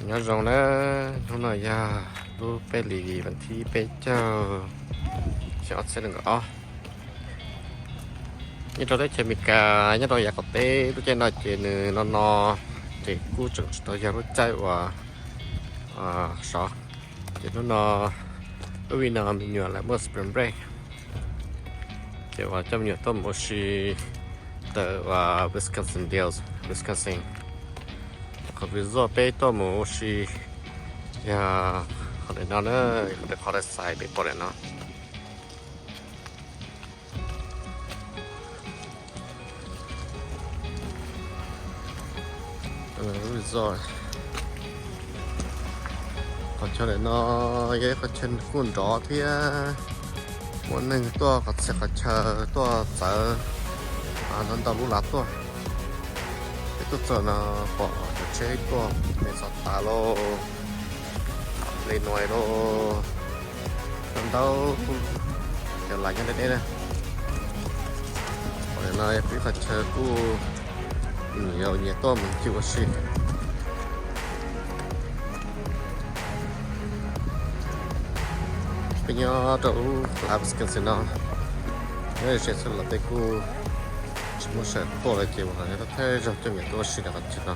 Nyob zoo na, hnub no yog lub peb hlis vas thib peb caug, xyoo ob txhiab nees nkaum ob. Nyob rau teb chaws Amelikas, nyob rau yav qaum teb lub caij no ces nws no no ces kuj tseem tsis tau yog lub caij uas sov. Ces hnub no, lub vij no me nyuam lawv muaj spring break, ces uas coj me nyuam tuaj mus ua si ntawm uas Wisconsin Dells, Wisconsin. Qhov resort peb tuaj mus ua si yog qhov ntawm no na, qhov ntawm qhov ntawd xais peb pom ntawm no. Resort, qhov chaw ntawm no yog ib qhov chaw kuj nrov thiab muaj neeg tuaj qhov txhia qhov chaw tuaj txawv ntau ntau lub lav tuaj. Peb tuaj txog no pom cov tsheb tuaj me txhua tas lauj, Illinois lauj, ntau ntau cov lav nyob deb deb na. Qhov no yog ib qhov chaw kuj nyias nyias tuaj mus ncig ua si. Peb nyob rau lub lav Wisconsin no, nyob ze txhua los tej kuj tsis muaj sawm tuaj lawm ces uas yog thawj zaug coj me nyuam tuaj ua si rau qhov chaw no.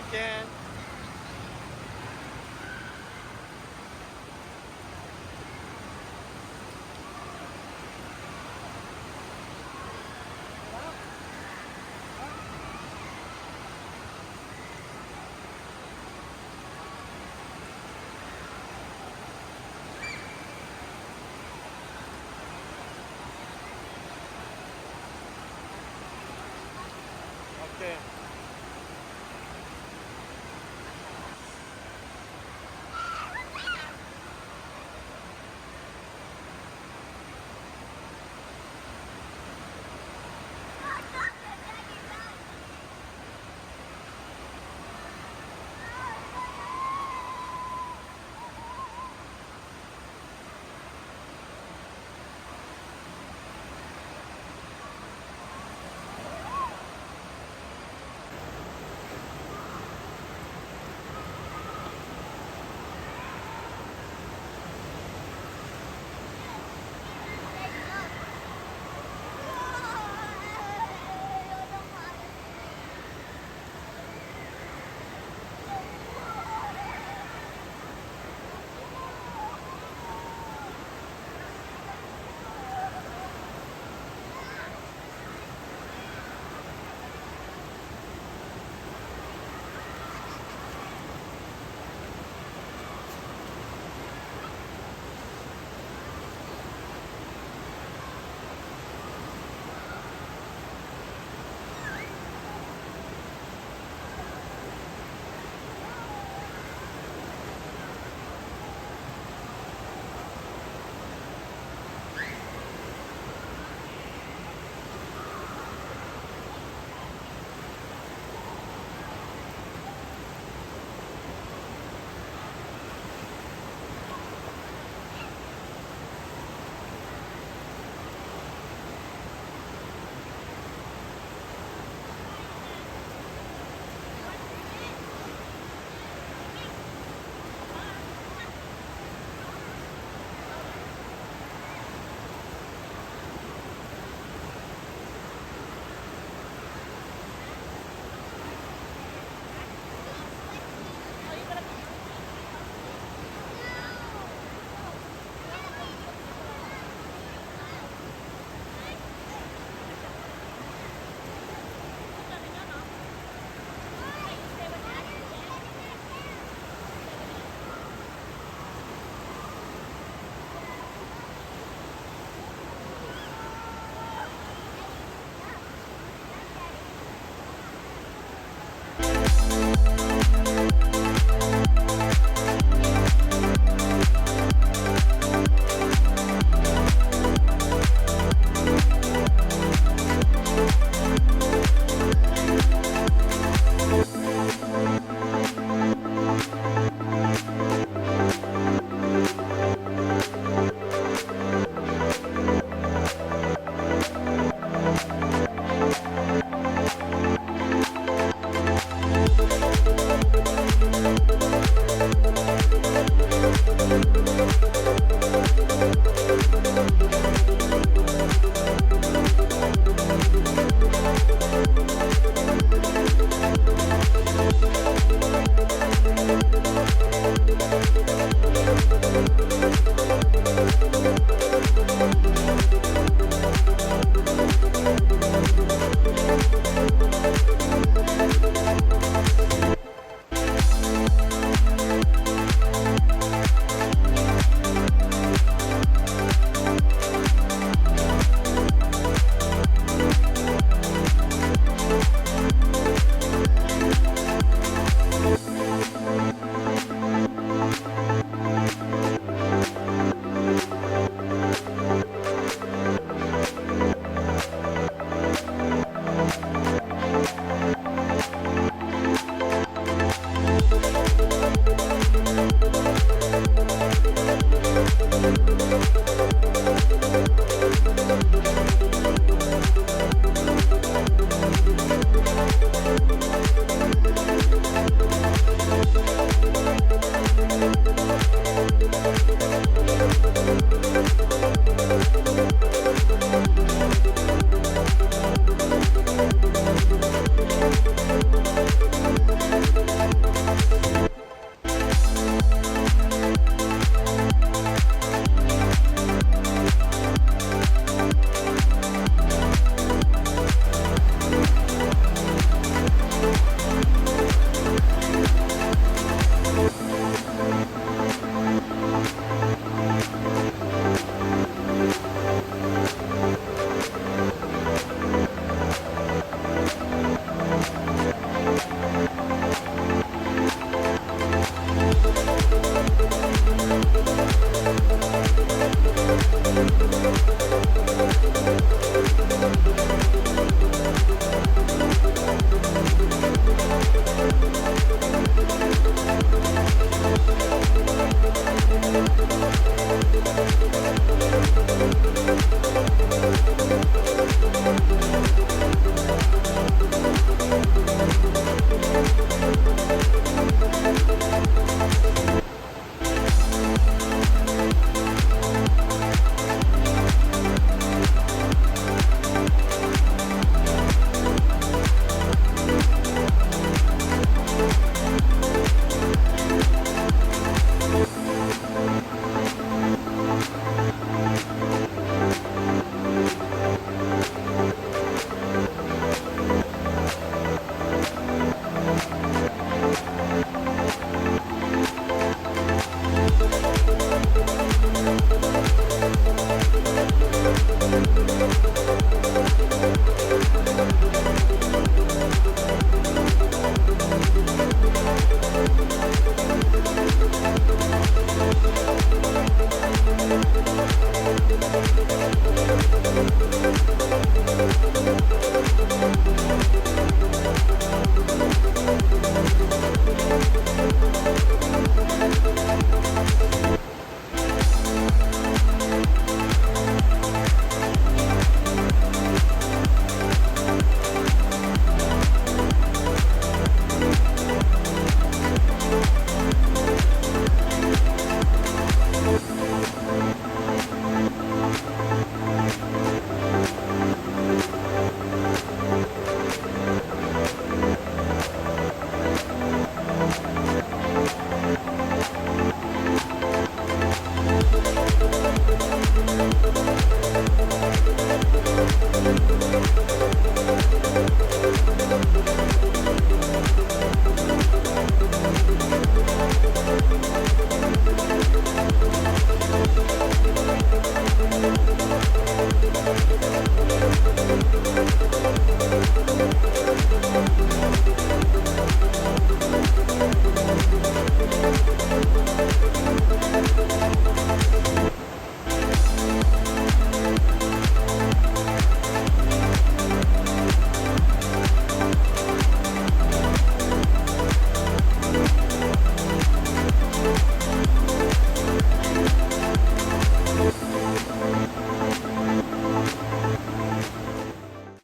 Ces